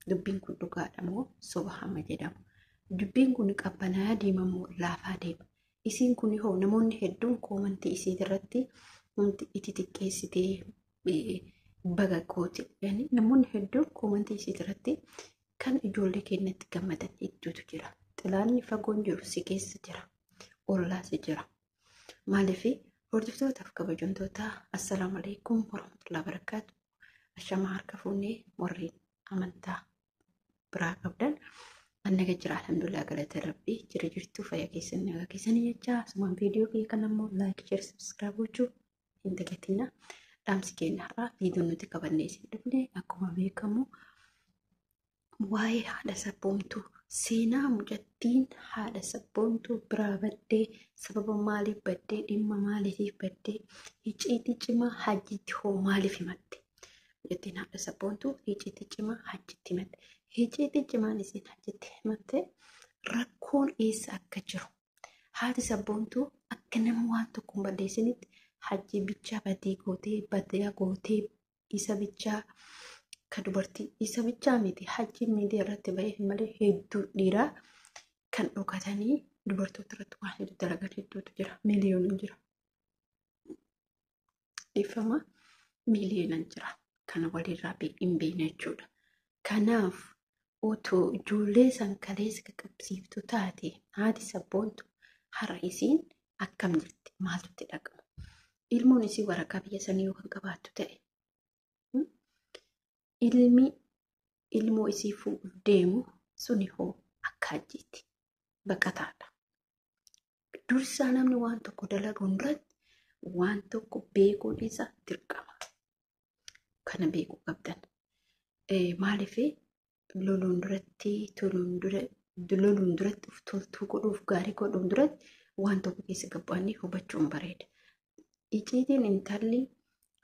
Dubbiin kun dhugaadha moo soba hamma jedhamu? Dubbiin kun qabbanaa'aa deema moo laafaa deema? Isiin kun hoo namoonni hedduun koomantii isii irratti wanti itti xiqqeessitee baga goote. Namoonni hedduun koomantii isii irratti kan ijoollee keenyatti gammadan hedduutu jira. Xilaanni fagoon jiru si keessa jira. Ollaas jira. Maaliif hordoftootaaf kabajamtoota, assalaamu alaikum warahmatullahi wabarakaatu. Ashamaa, harka fuunee warreen amantaa biraa qabdan. Annaga jira, alhamdulillah, galata rabbii. Jira jirtu, fayyaa keessan, nagaa keessanii jecha. Asumaan viidiyoo kiyya kan ammoo like, share, subscribe gochuu hin dagatina. Dhaamsi keenya har'aa, viidiyoon nuti qabannee isin dhufne, akkuma beekamu waa'ee haadha sabboontuu, seenaa mucattiin haadha sabboontuu biraa baddee, sababa maaliif baddee, dhimma maaliitiif baddee, icciitii cimaa hajjitti hoo maaliif himatte? Mucattiin haadha sabboontuu icciitii cimaa hajjitti himatte. Icciitii cimaan isiin hajjitti himatte rakkoon eessa akka jiru. Haati sabboontuu akka nama waan tokko hin balleessinitti hajji bichaa badii gootee, badaa gootee, isa bichaa ka dubartii, isa bichaa miti, hajji miidiyaa irratti ba'ee malee hedduu dhiiraa kan dhokatanii dubartoota irratti waan hedduu dalagan hedduutu jira. Miiliyoonaan jira. Dhiifama, miiliyoonaan jira. Kana walirraa hin beekne jechuudha. Kanaaf otoo ijoollee san kaleessa qaqqabsiiftu taate, haati sabboontu har'a isiin akkam jirti? Maaltu itti dhaqama? Ilmoon isii waraqaa biyya sanii yoo kan qabaattu ta'e, ilmi ilmoo isii fuudhuuf deemu suni hoo akka hajjiiti baqataadha. Dursaa namni waan tokko dalaguun duratti waan tokko beekuun isa dirqama. Kana beekuu qabdan. Maaliif loluun duratti, toluun dura, loluun duratti, of toltuu godhuuf, gaarii godhuun duratti waan tokko keessa gabbaanii hubachuun bareeda. Icciitiin intalli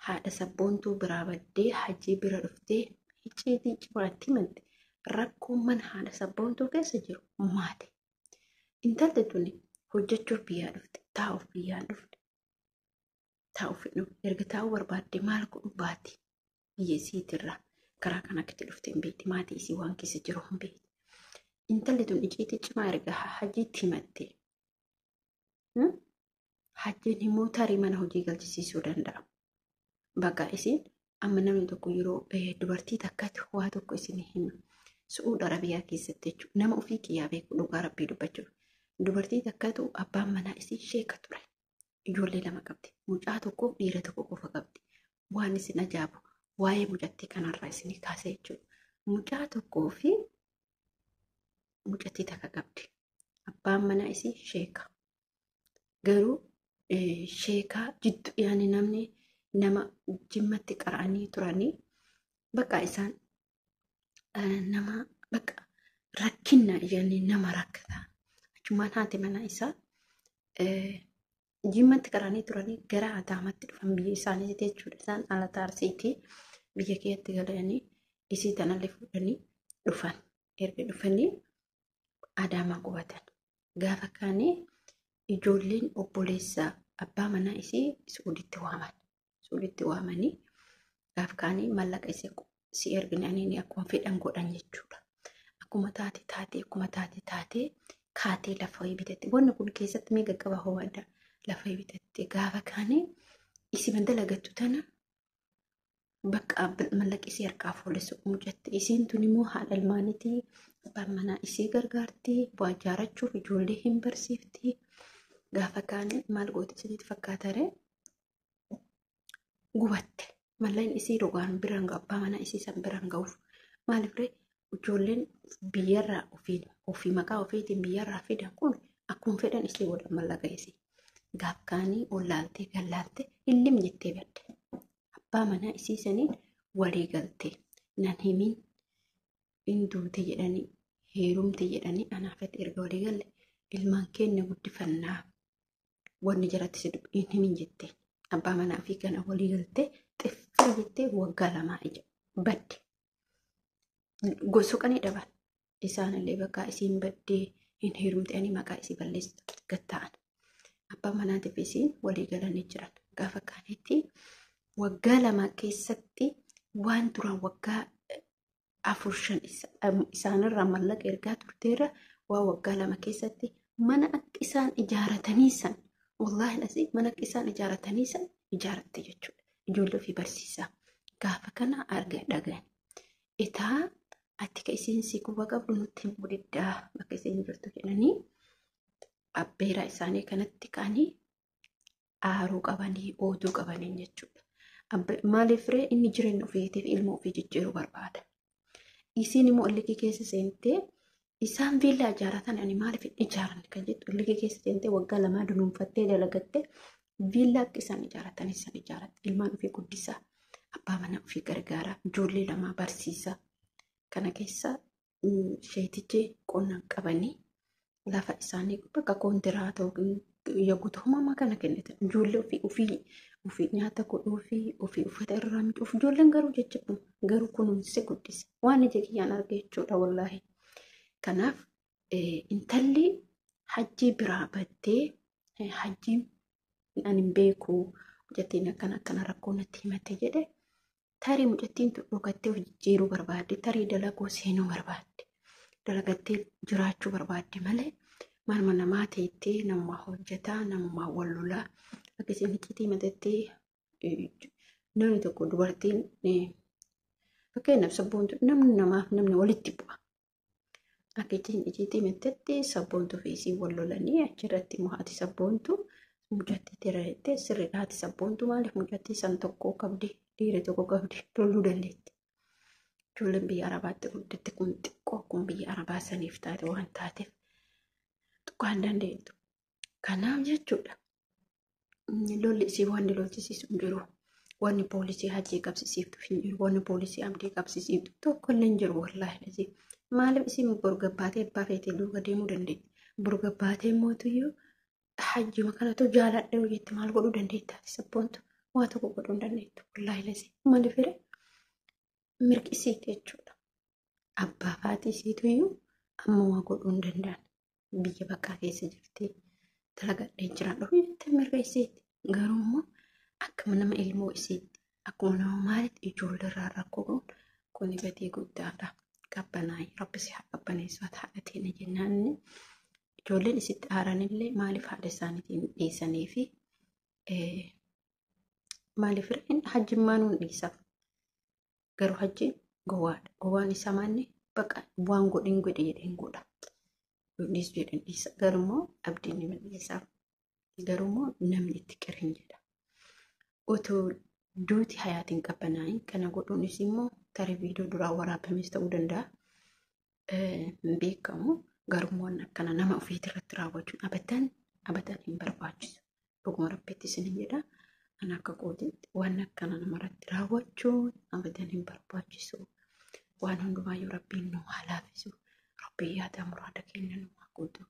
haadha sabboontuu biraa baddee hajjii bira dhuftee icciitii cimaatti himatte, rakkoon mana haadha sabboontuu keessa jiru maali? Intalli tuni hojjechuuf biyyaa dhufte, taa'uuf biyyaan dhufte. Taa'uuf hin dhufne. Erga taa'uu barbaadde maal godhu baati? Biyya isiitirraa karaa kan akkatti dhufte hin beekti. Maatii isii waan keessa jiru hin beekti. Intalli tun icciitii cimaa erga hajjiitti himatte. Hajjiin immoo tarii mana hojii galchisiisuu danda'a. Bakka isiin amma namni tokko yeroo dubartii takkatti waa tokko isin hima. Su'uud Arabiyaa keessatti jechuudha. Nama ofii kiyyaa beeku, dhugaa rabbii dubbachuuf. Dubartii takkatu abbaan manaa isii sheeka ture. Ijoollee lama qabdi. Mucaa tokkoof dhiira tokko qofa qabdi. Waan isin ajaa'ibu waa'ee mucattii kanarraa isin kaase jechuudha. Mucaa tokkoo fi mucattii takka qabdi. Abbaan manaa isii sheeka. Garuu sheekaa jiddu yaani namni nama jimmatti qara'anii turanii, bakka isaan nama bakka rakkinna yaani nama rakkataa. Achumaan haati manaa isaa jimmatti qara'anii turanii gara Adaamaatti dhufan, biyya isaaniiti jechuudha. Isaan alata Arsiitii biyya keessatti galanii isii tanallee fuudhanii dhufan. Erga dhufanii Adaamaa qubatan. Gaafa kaanii ijoolleen obboleessa abbaa manaa isii Suuditti waaman. Suuditti waamanii gaaf kaanii mallaqa isii si erginanii akkuma fedhan godhan jechuudha. Akkuma taate taate, akkuma taate taate, kaatee lafa wayii bitatte. Wanni kun keessatti mee gaggabaa hubadha. Lafa wayii bitatte. Gaafa kaanii isii dalagattu tana bakka mallaqa isii harkaa fuulessu mucatte. Isiin tun immoo haadha ilmaaniitii, abbaan manaa isii gargaarti, waa ijaarrachuuf ijoollee hin barsiifti. Gaafa kaanii maal goote isinitti fakkaata ree? Gubatte. Mallaqni isii rogaan biraan ga'u, abbaa manaa isii san biraan ga'uuf. Maaliif ree? Ijoolleen biyyarraa ofiin ofii maqaa ofiitiin biyyarraa fidan kun akkuma fedhan isii godhan mallaqa isii. Gaaf kaanii ollaaltee gallaaltee illim jettee badde. Abbaa manaa isii saniin walii galtee, nan himin, hin duute jedhanii, heerumte jedhanii, anaafatti erga walii galle ilmaan keenya guddifannaa, wanni jalatti si hin himin jetteen. Abbaa manaa fi kana walii galtee xiffira jettee waggaa 2 ija badde. Soqanii dhaban. Isaanillee bakka isiin baddee hin heerumte ani maqaa isii balleessitu gatta'an. Abbaa manaatiif isiin walii galanii jiran. Gaafa kaanitti waggaa 2 keessatti waan duraan waggaa 4 5 isaanirraa mallaqa ergaa turteerra waa waggaa 2 keessatti mana akka isaan ijaaratanii san wallaahi asii mana akka isaan ijaaratanii san ijaaratte jechuudha. Ijoollee ofii barsiisaa gaafa kana arga dhagayan. Itaa ati ka isiin si quba qabdu nutti himuu diddaa bakka isiin jirtu jedhanii abbeeraa isaanii kanatti ka'anii aaruu qabanii ooduu qabanii jechuudha. Maaliif ree inni jireenya ofiitiif ilma ofii jijjiiruu barbaada. Isiin immoo illikii keessa seentee isaan viillaa ijaaratan ani maaliif hin ijaaranne kan jettu illikii keessa seentee waggaa 2 dunuunfattee dalagattee viillaa akka isaan ijaaratan isaan ijaaratte ilmaan ofii guddisaa abbaa mana ofii gargaaraa ijoollee 2 barsiisaa. Kana keessa sheetichi qonnaan qabanii lafa isaanii bakka kontiraata yaguutu uumamaa kana kennitan ijoollee ofii ofii nyaata godhuu fi ofii uffata irraa miidhuuf ijoolleen garuu jajjabuma garuu kunuunsi guddisa waan ija kiyyaan arge jechuudha wallaahi. Kanaaf intalli hajjii biraa battee hajjii ani hin beeku mucattiin akkana akkana rakkoo natti himate jedhe tarii mucattiin dhokattee of jijjiiruu barbaadde tarii dalaguu seenuu barbaadde dalagattee jiraachuu barbaadde malee manuma namaa teettee namumaa hojjetaa namumaa wal lolaa akkasiin icciitii matattee namni tokko dubartiin fakkeenyaaf sabboontu namni namaaf namni walitti bu'a. Akka icciitii matattee sabboontuu fi isii wal lolanii achirratti immoo haati sabboontu mucattii tiraayitee sirriidha haati sabboontu maaliif mucattii san tokko qabdi dhiira tokko qabdi loluu dandeetti. Ijoolleen biyya Arabaatti guddatte kun xiqqoo akkuma biyya Arabaa saniif taate waan taateef xiqqoo hin dandeettu. Kanaaf jechuudha. Lolli isii wanni lolchisiisu hin jiru. Wanni poolisii hajii qabsiisiiftu hin jiru. Wanni poolisii abdii qabsiisiiftu tokko illee hin jiru wallaahi. Maaliif isiin borgabbaatee abbaa feetee duuka deemuu dandeetti? Borgabbaatee mootuyyuu hajjuma kanatu jaaladhe jetti maal godhuu dandeetti? Sabboontu waa tokko godhuu hin dandeettu wallaahi. Maaliif fedhe mirgi isiiti jechuudha. Abbaa faatii isiituyyuu amma waa godhuu hin danda'an. Biyya bakkaa keessa jirti. Dalagadhee jiraadhu jettee mirga isiiti. Garuu immoo akkuma nama ilmoo isiitti akkuma nama maalitti ijoolleerraa rakkoo ga'uun kun gatii guddaadha. Qabbanaa'e rabbi si haa qabbaneessu haadha teenya jennaan ijoolleen isitti aaranillee maaliif haadha isaaniitiin dhiisanii fi maaliif hajjimmaan hin dhiisaaf. Garuu hajjiin gowwaadha. Gowwaan isaa manni bakka waan godhin godhe jedheen godha. Dhiisu jedheen dhiisa. Garuu immoo abdiin ni dhiisaaf. Garuu immoo namni itti qirin jedha. Otoo duuti hayaatiin qabbanaa'in kana godhuunis immoo tarii viidiyoo duraa waraabames ta'uu danda'a. Hin beekamu. Garuu immoo akkana nama ofiitirratti raawwachuun abadan hin barbaachisu. Dhuguma rabbiitti isin jedha. Ani akka kootiitti waan akkana namarratti raawwachuun abadan hin barbaachisu. Waan hundumaayyuu rabbiin nu haa laaffisu. Rabbiin yaada muraada keenya nu haa guutu.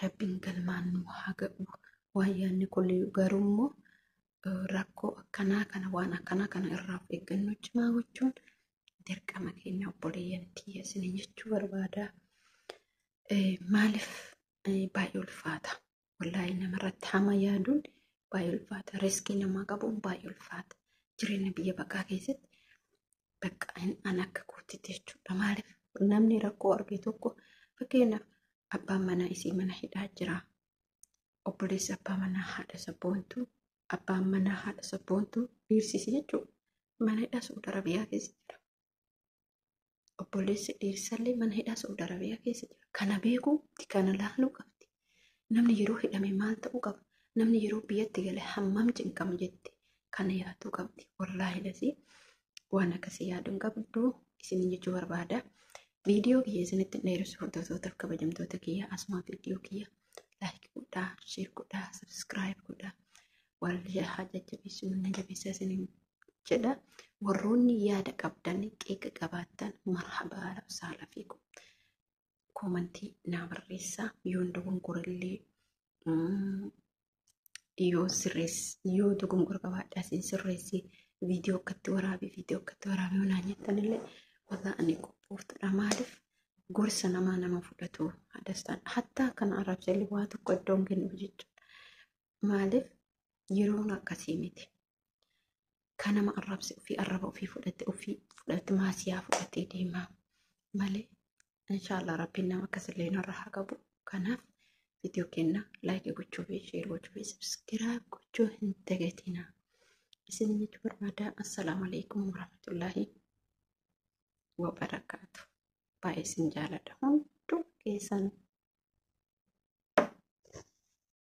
Rabbiin galmaan nu haa ga'u. Waan yaadni kulli garuu immoo rakkoo akkanaa kana waan akkanaa kana irraa of eeggannoo cimaa gochuun dirqama keenya obboleeyyan tiyya isin jechuu barbaada. Maaliif baay'ee ulfaata? Wallaahi namarratti hama yaaduun baay'ee ulfaata. Riskii namaa qabuun baay'ee ulfaata. Jireenya biyya baqaa keessatti bakka an akka kootitti jechuudha. Maaliif namni rakkoo arge tokko fakkeenyaaf abbaan manaa isii mana hidhaa jira. Obboleessi abbaa manaa haadha sabboontuu abbaan manaa haadha sabboontuu dhiirsisi jechuudha. Mana hidhaa Saudi Arabiyaa keessa jira. Obboleessi dhiirsallee mana hidhaa Saudi Arabiyaa keessa jira. Kana beekuu kana laaluu qabdi. Namni yeroo hidhame maal ta'uu qaba? Namni yeroo biyyatti gale hammam cinqama jette kana yaaduu qabdi. Wallaahi lasii waan akkasii yaaduu hin qabdu isin jechuu barbaada. Viidiyoo kiyya isinitti dheeressu hordoftoota kabajamtoota kiyya asuma viidiyoo kiyya laayik godhaa, sheer godhaa, sabskiraayib godhaa. Wal haa jajjabeessu na jabeessaa isiniin jedha. Warroonni yaada qabdan qeeqa qabaattan marhabaa saala fi koomantii naa barreessaa yoon dogongorallee yoo sirreess yoo dogongora qabaadhaa isin sirreessi viidiyoo akkatti waraabee viidiyoo akkatti waraabee yoo naan jettanillee walaa ani qophooftuudha. Maaliif gorsa namaa nama fudhatu haadhastaan hattaa kana arrabsallee waa tokko iddoon kennuuf jechuudha. Maaliif yeroon akkasii miti. Kan nama arrabse ofii arraba ofii fudhate, ofii fudhate, maasiyaa fudhatee deema malee. Inshaallah Rabbiin nama akkasillee narra haa qabu. Kanaaf viidiyoo kenna like gochuu fi share gochuu fi subscribe gochuu hin dagatinaa. Isin jechuu barbaada. Assalaamu alaikum warahmatullaahi wabarakaatu. Baay'ee isin jaaladha hunduu keessan.